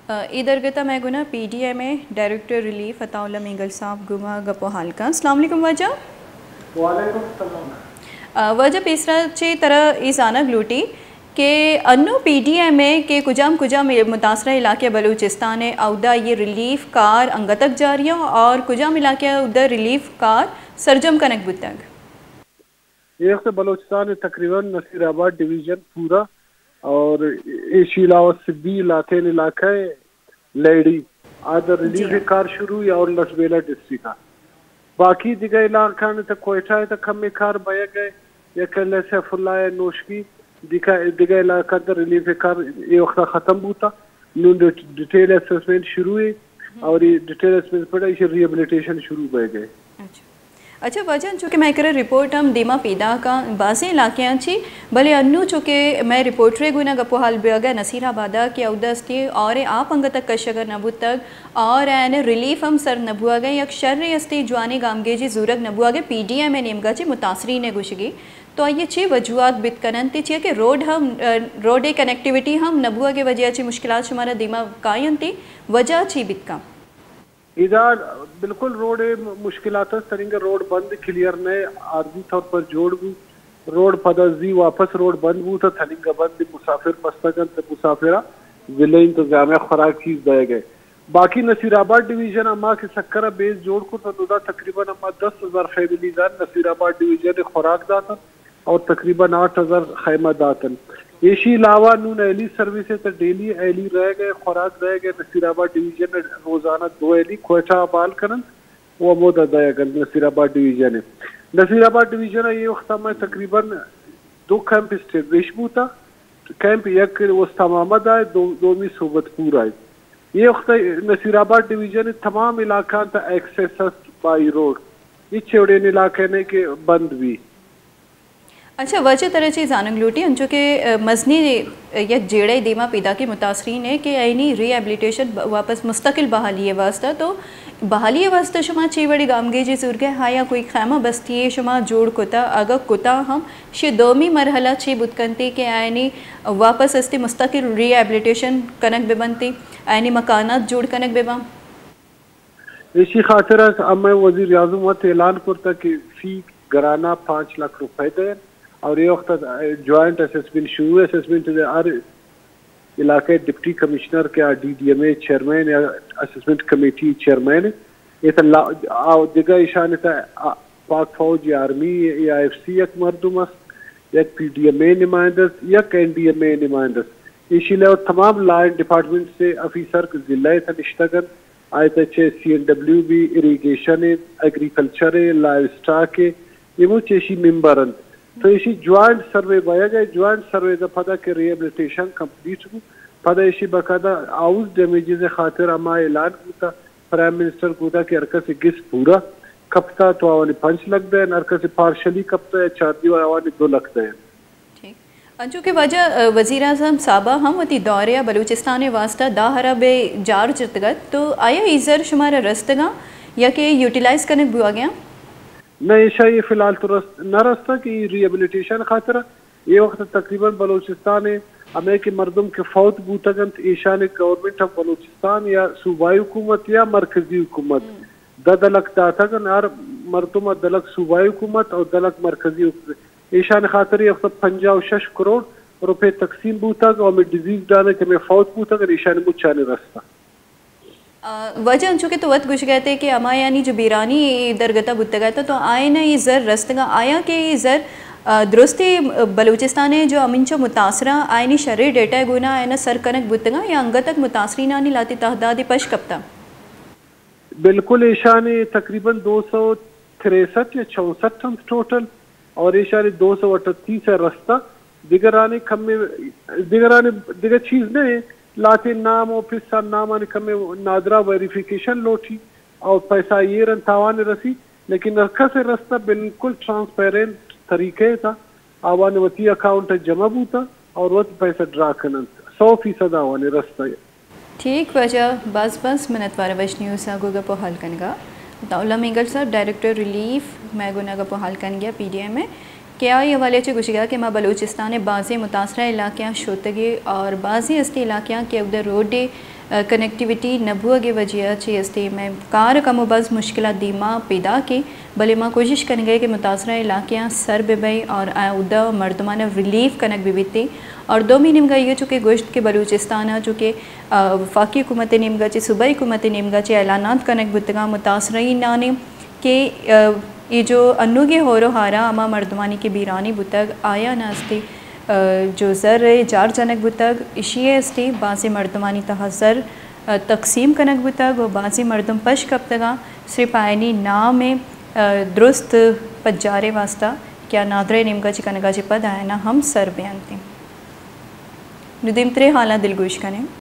اے درگت ءَ مئے گونا P D M A director relief Ata Ullah مینگل صاحب گوں ما گپ ءُ حال کن۔ السلام علیکم واجہ۔ وعلیکم السلام۔ آ، واجہ، پیسرا چہ ترا اے زانگ لوٹی کہ انوں پی ڈی ایم اے کہ کجام کجام متاثرہ علاقہ بلوچستان ءَ اودا یہ ریلیف کار انگتک جاری ایں اور کجام علاقہ اودا ریلیف کار سرجم کنگ بوتگ؟ اے وخت بلوچستان ءِ تقریباً نصیر آباد ڈویژن پورا اور ایشی علاوہ سبی لاتین علاقہ ءَ لیڑی آ در ریلیف کار شروع یا اور لسبیلہ ڈسٹرکٹ ءَ۔ باقی دگہ علاقہ نے تہ کوئٹہ ءَ تہ کمے کار بئیگ ءَ، یک ایل ایس ایف اللہ ءِ نوشکی، دگہ، دگہ علاقہ تہ ریلیف کار اے وخت ختم بوتا۔ نوں ڈیٹ-، ڈیٹیل اسسمنٹ شروع ہے اور یہ ڈیٹیل اسسمنٹ پر ایشی ریہیبلیٹیشن شروع بئیگ ءَ۔ اچھا۔ اچھا واجہ، چونکہ مئے کرا رپورٹ ہم دیما پیداک ایں بازیں علاقیاں چی، بلے انوں چونکہ مئے رپورٹرے گونا گپ ءُ حال بیگ ءَ نصیر آباد ءَ کہ اودا استی اور آپ انگتک کشگ ءَ نہ بوتگ اور این ریلیف ہم سر نہ بوگ ءَ، یک شرے استی جوانیں گامگیجے زورگ نہ بوگ ءَ پی ڈی ایم اے نیمگا چی متاثرین ءِ گوشگی۔ تو آئی ءِ چی وجوہات بیت کننت؟ چیا کہ روڈ ہم، روڈ ءِ کنیکٹیویٹی ہم نہ بوگ ءِ وجہ چی مشکلات شمارا دیما کاینت، وجہ چی بیت کن؟ ادا بالکل روڈ ءِ مشکلات است، تننگہ روڈ بند، کلیئر نہ، عارضی طور پر جوڑ بوت۔ روڈ پدا زی واپس روڈ بند بوت، تننگہ بند، مسافر پستگ انت، مسافر ءَ ضلع انتظامیہ خوراک چیز دئیگ ءَ۔ باقی نصیر آباد ڈویژن ہما کہ سکر ءَ بیس جوڑ کرت، ندا تقریباً ہما دس ہزار فیملیز ءَ نصیر آباد ڈویژن ءَ خوراک داتن۔ اور تقریباً آٹھ ہزار خیمہ داتن۔ ایشی علاوہ نوں ایلی سروس ءَ تہ ڈیلی ایلی رئیگ ءَ، خوراک رئیگ ءَ، نصیر آباد ڈویژن ءَ روزانہ دو ایلی کوئٹہ ءَ بال کننت و ہمودا دئیگ انت نصیر آباد ڈویژن ءَ۔ نصیر آباد ڈویژن ءَ اے وخت ءَ مئے تقریباً دو کیمپ اسٹیبلش بوتا۔ کیمپ یک وسطی محمد ءَ، دو-، دومی صحبت پور ءَ۔ اے وخت ءَ نصیر آباد ڈویژن ءِ تمام علاقہ تہ ایکسس است بائی روڈ۔ ہچ وڑیں علاقہ نہ کہ بند بی۔ اچھا واجہ، ترا چی زانگ لوٹی، انچو کہ، ءَ، مزنی، ءَ، یک جیڑہ دیما پیداک ایں متاثرین ءِ کہ آیانی ریہیبلیٹیشن ب-، واپس مستقل بحالی ءِ واسطہ، تو بحالی ءِ واسطہ شما چی وڑیں گامگیجے زورگ ءَ؟ آیا کوئی خیمہ بستی ءَ شما جوڑ کتا؟ اگہ کتا ہم، شی دومی مرحلہ چی بوت کنتی کہ آیانی واپس استی مستقل ریہیبلیٹیشن کنگ بہ بنتی، آیانی مکانات جوڑ کنگ بہ بنت؟ ایشی خاطر ءَ ہمے وزیر اعظم وت اعلان کرتا کہ فی گھرانہ پانچ لاکھ روپے دئین اور اے وخت جوائنٹ اسسمنٹ شروع ہے۔ اسسمنٹ ہر علاقہ ڈپٹی کمشنر کہ آ ڈی ڈی ایم اے چیئرمین یا اسسمنٹ کمیٹی چیئرمین ہے۔ اے تہ لا-، آ دگہ ایشانی تہ آ پاک فوج یا آرمی یا ایف سی یک مردم است، یک پی ڈی ایم اے نمائندہ است، یک این ڈی ایم اے نمائندہ است۔ ایشی علاوہ تمام لا اینڈ ڈپارٹمنٹ سے آفیسر ضلع ءِ تہ نشتگ انت۔ آئی تہ چہ سی این ڈبلیو بی، اریگیشن ءِ، ایگریکلچر ءِ، لائیو اسٹاک ءِ، اے مچ ایشی ممبر انت۔ تو ایشی جوائنٹ سروے بئیگ ءَ، جوائنٹ سروے ءَ پدا کہ ریہیبلیٹیشن کمپلیٹ بو، پدا ایشی باقاعدہ ہاؤس ڈیمیجز ءِ خاطر ہما اعلان بوتا، پرائم منسٹر گوتا کہ ہر کس گس پورا کپتا تو آوانی پنچ لکھ دئین، ہر کس پارشلی کپتا یا چاردیوار آوانی دو لکھ دئین۔ ٹھیک۔ انچو کہ واجہ، ءَ، وزیر اعظم صاحب ءَ ہم وتی دورہ ءَ بلوچستان ءِ واسطہ دہ ارب ءِ جار جتگ ات، تو آیا اے زر شمارا رستگاں یا کہ یوٹیلائز کنگ بوگیاں؟ نہ، ایشاں اے فی الحال تو رست، نہ رستگ کہ اے ریہیبلیٹیشن خاطر ءَ۔ اے وخت تقریباً بلوچستان ءِ ہمے کہ مردم کہ فوت بوتگ انت، ایشانی گورنمنٹ آف بلوچستان یا صوبائی حکومت یا مرکزی حکومت دہ دہ لکھ داتگ انت، ہر مردم ءَ دہ لکھ صوبائی حکومت اور دہ لکھ مرکزی حکومت۔ ایشانی خاطر اے وخت پنجاہ و شش کروڑ روپے تقسیم بوتگ اور ہمے ڈیزیز ڈانے کہ ہمے فوت بوتگ، ایشانی مچانی رستہ۔ آ، واجہ، انچو کہ تو وت گوشگ ءَ ئے کہ ہمایانی جو بیرانی اے درگت ءَ بوتگ ات تو آیان ءَ اے زر رستگاں، آیا کہ اے زر، آ، درستی بلوچستان ءِ جو ہمینچو متاثراں آیانی شریں ڈیٹا ءِ گونا آیان ءَ سر کنگ بوتگاں یا انگت ءَ متاثرینانی لہتے تعدادے پش کپتگ؟ بالکل، ایشانی تقریباً دو سو تریسٹھ یا چونسٹھ انت ٹوٹل، اور ایشانی دو سو اٹھتیس ءَ رستہ۔ دگرانی کمے، دگرانی دگہ چیز نہ، لہتے نام و پسہ نامانی کمے نادرا ویریفیکیشن لوٹی اور پیسہ ایر انت تاوان رسی، لیکن ہر کس ءِ رستہ بالکل ٹرانسپیرنٹ طریقہ ءَ تہ آوان وتی اکاؤنٹ ءَ جمع بوتا اور وت پیسہ ڈرا کننت، سو فیصد آوان رستہ۔ ٹھیک واجہ، باز باز منتوار وش نیوز ءَ گوں گپ ءُ حال کنگ ءَ۔ عطاء اللہ مینگل صاحب، ڈائریکٹر ریلیف، مئے گونا گپ ءُ حال کنگ ءَ پی ڈی ایم اے، کہ آئی حوالے چہ گوشگ ءَ کہ ما بلوچستان ءِ بازیں متاثرہ علاقیاں شوتگ ایں اور بازیں ہستی علاقیاں کہ اودا روڈے کنیکٹیویٹی نہ بوگ ءِ وجہ ءَ چہ استی مئے کار کم و باز مشکلات دیما پیداک ایں، بلے ما کوشش کنگ ءَ کہ متاثرہ علاقیاں سر بہ بئیں اور آ اودا مردماں ریلیف کنگ بہ بیتیں۔ اور دومی نیمگا یہ چونکہ گوشت کہ بلوچستان ءَ چونکہ، آ، وفاقی حکومت ءِ نیمگا چہ، صوبائی حکومت ءِ نیمگا چہ اعلانات کنگ بوتگاں متاثرینانی کہ، آ، اے جو انوگیں ہور و ہارا ہما مردمانی کہ بیرانی بوتگ، آیاں استی، آ، جو زر ءِ جار جنگ بوتگ، اشی ءَ استی بازیں مردمانی تہا زر، آ، تقسیم کنگ بوتگ و بازیں مردم پش کپتگاں، صرف آیانی نام ءِ، آ، درست پجار ءِ واسطہ کہ آ نادرہ ءِ نیمگا چہ کنگا چہ پد آیانا ہم سر بیانتیں۔ نو دیمتریں حالاں دلگوش کنیں۔